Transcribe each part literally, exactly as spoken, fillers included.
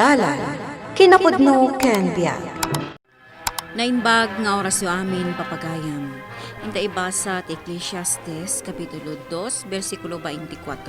Dalan, kinapudno ken biag. Naimbag nga orasyo amin, papagayam. Inta ibasa ti Eclesiastes, Kapitulo dos, bersikulo twenty-four.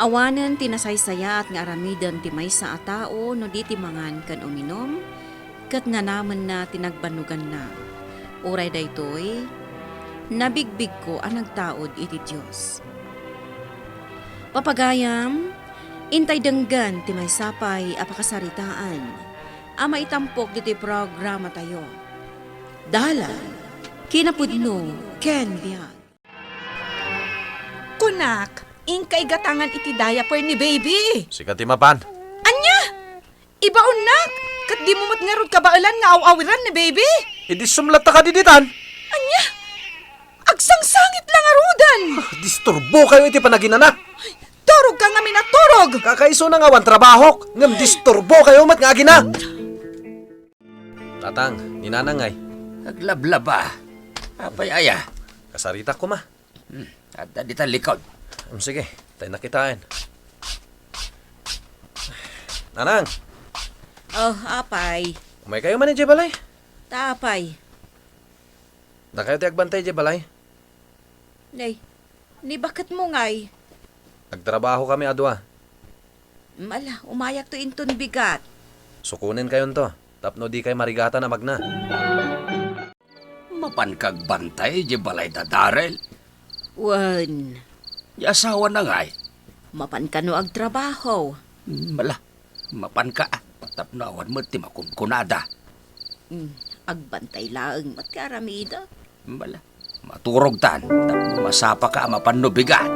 Awanen ti nasaysayaat nga aramiden ti maysa a tao no di ti mangan ken uminum, ket nanamenna ti nagbannoganna. Uray daytoy, nabigbigko a nagtaud iti Dios. Papagayam, intay denggen ti maysa pay a pakasaritaan a maitampok ditoy programatayo. Dalan, kinapudno, ken biag. Kunak, inka igatangan iti diaper ni baby. Sika ti mapan. Ania? Ibaonnak, ket dimo met ngarud kabaelan nga aw-awiran ni baby? Idi sumlatta kadi ditan. Ania? Agsangsangit la ngaruden. Ah, disturbokayo iti panaginana. Turogka ngamin a turog. Kakaisuna nga awan trabahok, ngem disturbokayo met nga agina. Tatang, ni Nanang ngay? Aglablaba. Apay aya? Kasaritak koma. Hmm, adda dita likod. Hmm, sige, tay nakitaen. Nanang! Oh, apay. Umaykayo man idiay balay? Ta apay. Dakayo ti agbantay idiay balay? Nay, ni baketmo ngay? Agtrabaho kami a dua. Mala, umayakto inton bigat. Sukonen kayonto, tapno di kay marigatan a magna. Mapanka agbantay idiay balay da Daryl? Wen. Ti asawana ngay? Mapan kano agtrabaho? Mala, mapanka, tapno awan met ti makunkunada. Hmm, agbantay laeng met ti aramidek. Mala, maturogtan, tapno masapaka a mapan no bigat.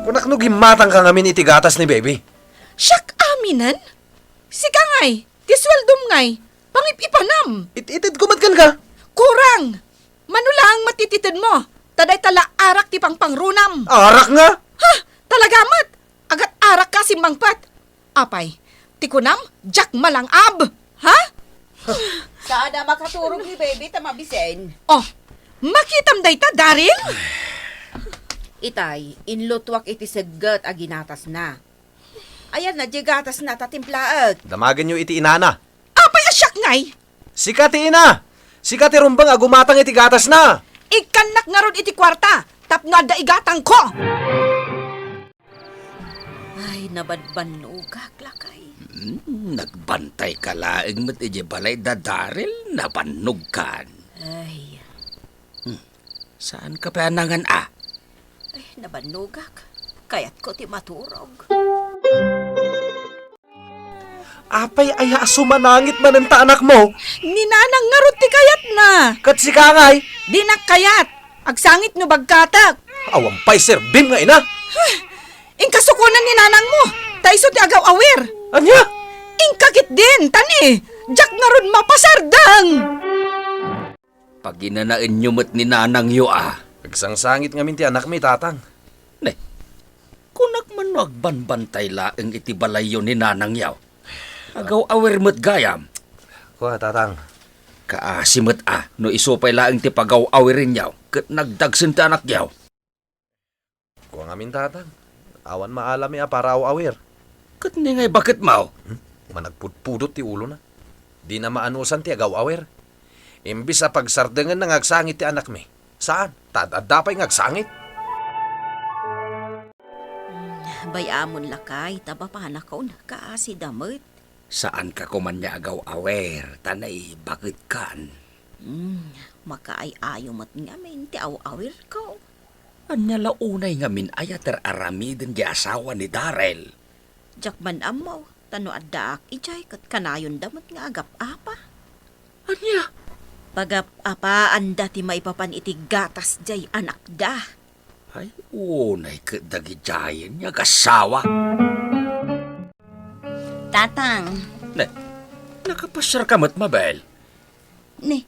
Kunak no gimmatangka ngamin iti gatas ni baby. Siak aminen? Sika ngay, ti sueldom ngay, pangip-ipanam. It-itedko met kenka. Kurang! Mano laeng met ti itedmo, ta dayta la arak ti pangpangrunam. Arak nga? Ha? Talaga met? Agat-arakka a simmangpet? Apay, ti kunam, diak malangab? Ha? Saan a makaturog ni baby ta mabisen. Oh, makitam dayta, Daryl? Itay, inlutuak iti segget a ginatasna. Ayanna, diay gatasna ta timplaek. Damagenyo iti inana. Apay a siak ngay? Sika ti ina! Sika ti rumbeng a gumatang iti gatasna! Ikkannak ngarud iti kuarta tapno adda igatangko! Ay, nabanbannogak, lakay. Hmm, nagbantayka laeng met idiay balay da Daryl, nabannogkan. Ay. Hmm, saanka pay a nangan a? Ay, nabannogak. Kayatko ti maturog. Apay aya a sumanangit manen ta anakmo? Ni Nanang ngarud ti kayatna. Ket sika ngay? Dinak kayat. Agsangit no bagkatek. Awan pay serbim nga ina. Inka sukonen ni Nanangmo, ta isu ti agaw-awir. Ania? Inka ketdin, ta ni, diak ngarud mapasardeng. Paginanaenyo met ni Nanangyo a. Agsangsangit ngamin ti anakmi, Tatang. Ne, kunak man no agbanbantay laeng iti balayyo ni Nanangyo. Agaw-awir met gayam. Kua, Tatang. Kaasi met a, no isu pay laeng ti pagaw-awirenyo, ket nagdagsen ti anakyo. Kua ngamin, Tatang, awan maalami a para aw-awir. Ket ni ngay baketmo? Hmm? Managpudpudot ti ulona. Dina maanusan ti agaw-awir. Imbis a pagsardengenna nga agsangit ti anakmi, saan, ta ad-adda pay nga agsangit. Hmm, bay-amon lakay, ta mapanakon, kaasida met. Saanka koman nga agaw-awir, ta naibaketkan. Hmm, makaay-ayo met ngamin ti aw-awirko. Ania la unay ngamin aya ti ar-aramiden ti asawa ni Daryl? Diak man ammo, ta no addaak idiay ket kanayonda met nga agap-apa. Ania? Pagap-apaanda ti maipapan iti gatas diay anakda. Ay, unay ket dagidiayen nga agassawa. Tatang. Ne, nakapasiarka met, Mabel? Ne,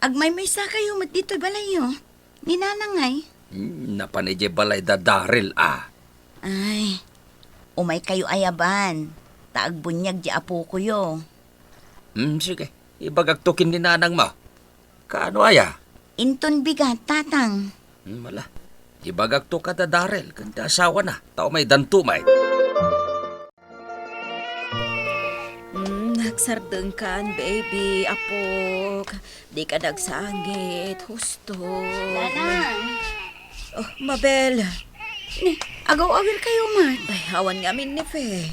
agmaymaysakayo met ditoy balayyo. Ni Nanang ngay? Hmm, napan idiay balay da Daryl a. Ay, umaykayo ayaban, ta agbuniag ti apokoyo. Hmm, sige, ibagakto ken ni Nanangmo. Kaano aya? Inton bigat, Tatang. Hmm, mala. Ibagakto kada Daryl ken ti asawana, ta umaydanto met. Sardengkan, baby, apok. Dika nagsangit, husto. Nanang. Oh, Mabel. Ni, agaw-awir kayo, Mat. Ay, awan ngamin ni Fe.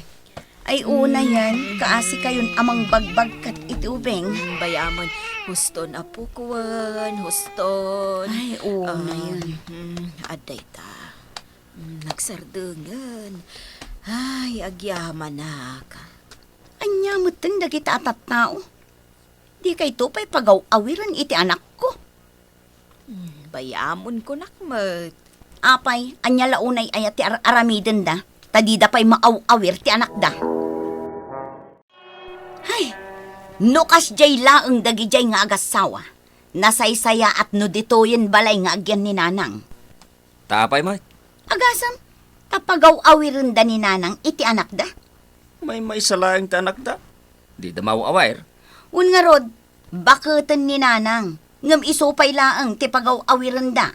Ay, una yan. Kaasi kayon a mangbagbag ket iti ubing. Mm, bayamen. Huston, apok wen. Huston. Ay, una Ah, yan. mm, adda ita. Mm, nagserdengen. Ay, agyamanak. Ania metten dagita a tattao? Dikayto pay pagaw-awiren iti anakko. Hmm, bayamonko nak met. Apay, ania la unay aya ti ar-aramidenda, ta dida pay maaw-awir ti anakda. Hay, no kasdiay laeng dagidiay nga agassawa, nasaysayaat no ditoyen balay nga agyan ni Nanang. Ta apay met? Agasem, ta pagaw-awirenda ni Nanang iti anakda. Maymaysa laeng ti anakda. Dida maaw-awir. Wen ngarud, baketen ni Nanang, ngem isu pay laeng ti pagaw-awirenda.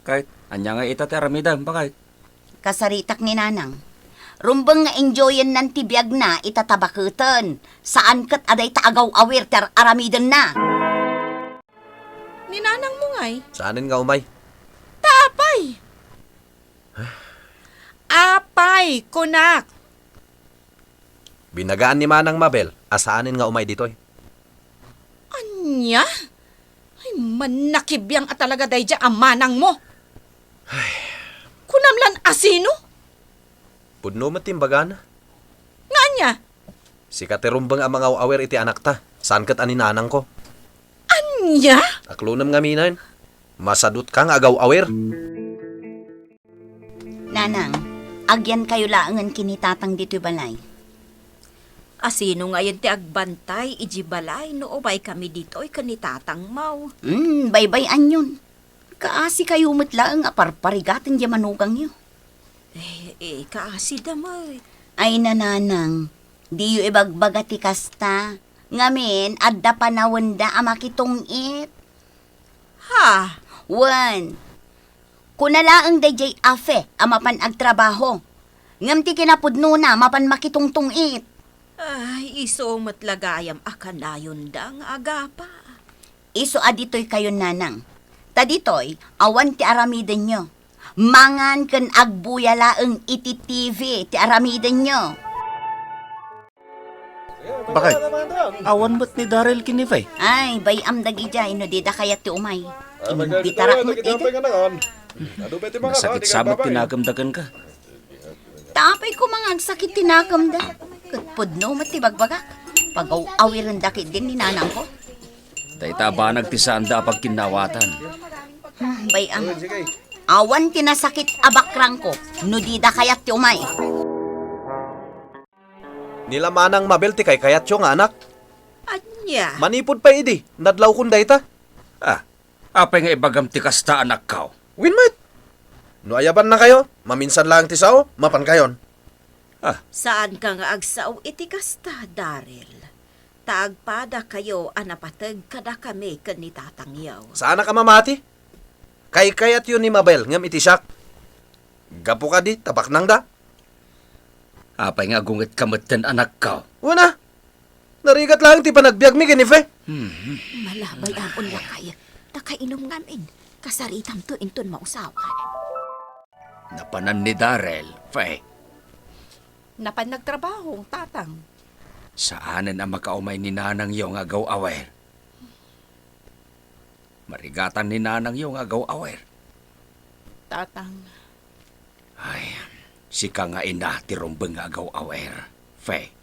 Ket, ania nga ita ti aramidem, baket? Kasaritak ni Nanang. Rumbeng nga enjoyennan ti biagna ita ta baketen. Saan ket a dayta agaw-awir ti ar-aramidenna. Ni nanangmo ngay? Saanen nga umay. Ta apay? Apay, kunak. Binagaan ni Manang Mabel a saanen nga umay ditoy. Ania? Ay, mannakibiang a talaga daydiay a manangmo. Kunam lan asino? Pudno met ti imbagana. Nga ania? Sika ti rumbeng a mangaw-awir iti anakta, saan ket a ni nanangko. Ania? Aklonem ngamin. Masadutka nga agaw-awir. Nanang, agyankayo laengen ken ni Tatang ditoy balay. Asino ngayen ti agbantay idiay balay no umaykami ditoy ken ni Tatangmo? Hmm, baybay-anyon. Kaasikayo met laeng a parparigaten diay manugangyo. Eh, eh, kaasida met. Ay, nanang, diyo ibagbaga ti kasta. Ngamin, adda panawenda a makitungit. Ha? Wen, kuna laeng daydiay Afe a mapan agtrabaho. Ngem ti kinapudnona, mapan makitungtungit. Ay, isu met la gayam a kanayonda nga agapa. Isu a ditoykayon, nanang. Ta ditoy, awan ti aramidenyo. Mangan ken agbuya laeng iti T V ti aramidenyo. Bakit? Awan met ni Daryl ken ni Faye? Ay, bay-am dagidiay no dida kayat ti umay. Imbitarak met idi. Nasakit sa met ti nakemda kenka. Ta apay koma nga agsakit ti nakemda. Ket pudno met ti bagbagak. Pagaw-awirenda ketdin ni nanangko. Dayta a banag ti saanda a pagkinnawatan. Hmm, bay-am. Awan ti nasakit a bakrangko no dida kayat ti umay. Ni la Manang Mabel ti kaykayatyo nga anak. Ania? Manipud pay idi, nadlawkon dayta. Ah, apay nga ibagam ti kasta, anakko? Wen met. No ayabannakayo, maminsan laeng ti sao, mapankayon. Ah. Saanka nga agsao iti kasta, Daryl. Ta agpadakayo a napateg kadakami ken ni tatangyo. Saanak a mamati? Kaykayatyo ni Mabel ngem iti siak. Gapu kadi ta baknangda. Apay nga agungetka metten, anakko? Wen a. Narigat laeng ti panagbiagmi ken ni Fe. Hmm. Malabay amon lakay. Ta kainom ngamin. Kasaritamto inton mausawan. Napanan ni Daryl, Fe? Napan nagtrabaho, Tatang. Saanen a makaumay ni nanangyo nga agaw-awer. Marigatan ni nanangyo nga agaw-awer. Tatang. Ay, sika nga ina ti rumbeng nga agaw-awer, Fe.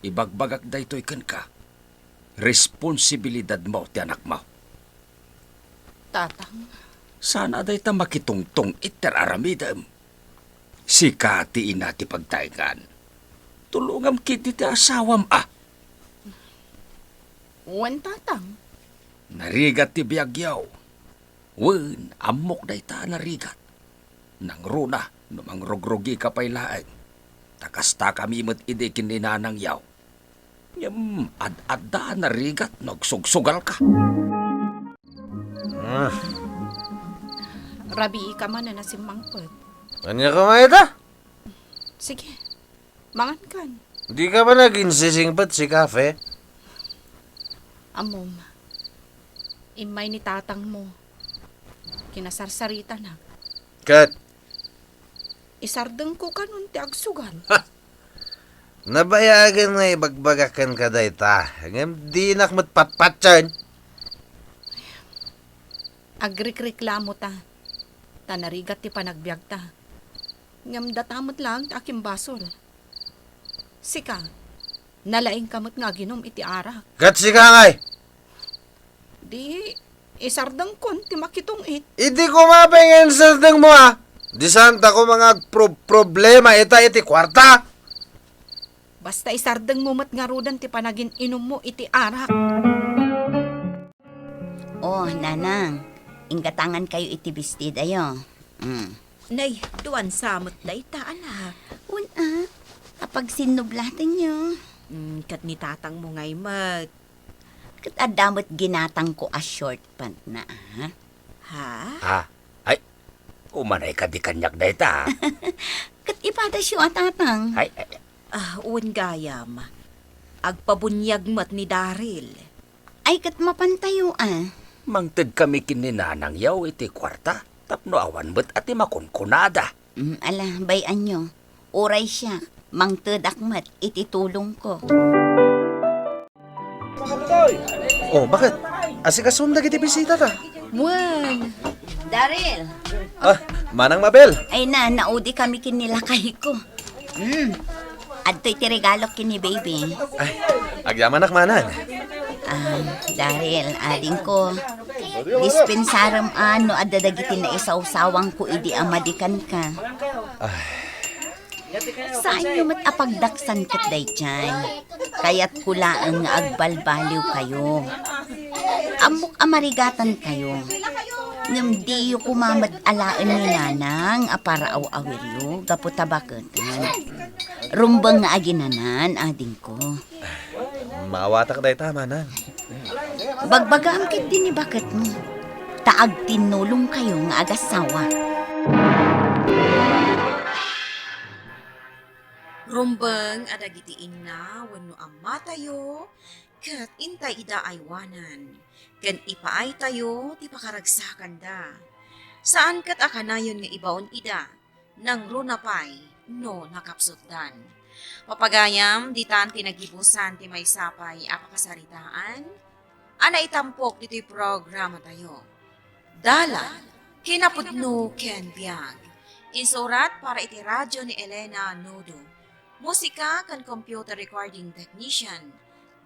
Ibagbagak daytoy kenka. Responsibilidadmo ti anakmo. Tatang. Saan a dayta makitungtong iti ar-aramidem. Sika ti ina ti pagtaengan. Tulongam ketdi ti asawam a. Wen, Tatang. Narigat ti biagyo. Wen, ammok dayta a narigat. Nangruna no mangrugrugika pay laeng. Ta kastakami met idi ken ni nanangyo. Ngem ad-adda a narigat no agsugsugalka. Ah. Rabiika manen a simmangpet. Ania koma ita? Sige, mangankan. Dika man aginsisingpet, si Kafe? Ammom, immay ni tatangmo. Kinasarsaritanak. Ket? Isardengko kanon ti agsugal. Nabayagen nga ibagbagak kenka dayta, ngem dinak met patpatien. Agrikreklamo ta, ta narigat ti panagbiagta. Ngem data met laeng ti akimbasol. Sika, nalaingka met nga aginum iti arak. Ket sika ngay? Di, isardengkon ti makitong-it. Idi kumapay nga insardengmo, a. Di saan ta koma nga agpro-, problema ita iti kuarta. Basta isardengmo met ngaruden ti panagin-inummo iti arak. Oh, Nanang, inggatangan kayo iti bestidayo. Mm. Nay, duan sa met dayta, anak. Wen, a, apagsinnublatenyo. Mm, ket ni tatangmo ngay met. Ket adda met ginatangko a short pant na, a. Ha? Ha? Ay, umanay kadi kaniak dayta, a. Ket ipadasyo a tatang. Ay, ay, ay. Ah, wen gayam. Agpabuniag met ni Daryl. Ay, ket mapantayo, a. Mangted kami ken ni nanangyo iti kuarta, tapno awan met a ti makunkunada. Mm, ala, bay-anyo. Uray siak, mangtedak met iti tulongko. Oh, baket? Asikasom dagiti bisitata. Wen, Daryl. Ah, Manang Mabel. Ay na, naudi kami ken ni lakayko. Hmm. Adtoy ti regalok ken ni baby. Ay, agyamanak, Manang. Ah, Daryl, adingko. Dispensarem a no adda dagiti naisawsawangko idi a madikanka. Ay. Saanyo met a pagdaksan ket daydiay. Kayatko laeng nga agbalbaliwkayo. Ammok a marigatankayo. Ngem diyo koma met alaen ni Nanang a paraaw-awiryo gapu ta baketen. Rumbeng nga aginanan, adingko. Maawatak dayta, Manang. Bagbagaam ketdi ni baketmo, ta agtinnulongkayo nga agassawa. Rumbeng a dagiti inna wenno ammatayo, ket intay ida aywanan, ken ipaaytayo ti pakaragsakanda. Saan ket a kanayon nga ibaon ida, nangruna pay no nakapsutdan. Papagayam, ditan ti nagibusan ti maysa pay a pakasaritaan a naitampok ditoy programatayo. Dalan, kinapudno ken biag. Insurat para iti radyo ni Elena Nodo. Musika ken computer recording technician,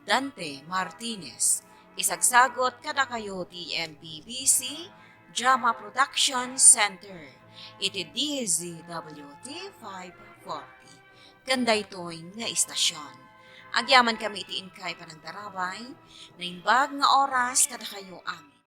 Dante Martinez. Isagsagut kadakayo ti M P B C Drama Production Center iti D Z W T five forty. Ken daytoy nga istasyon. Agyaman kami iti inkay panagdarabay, naimbag nga oras kadakayo amin.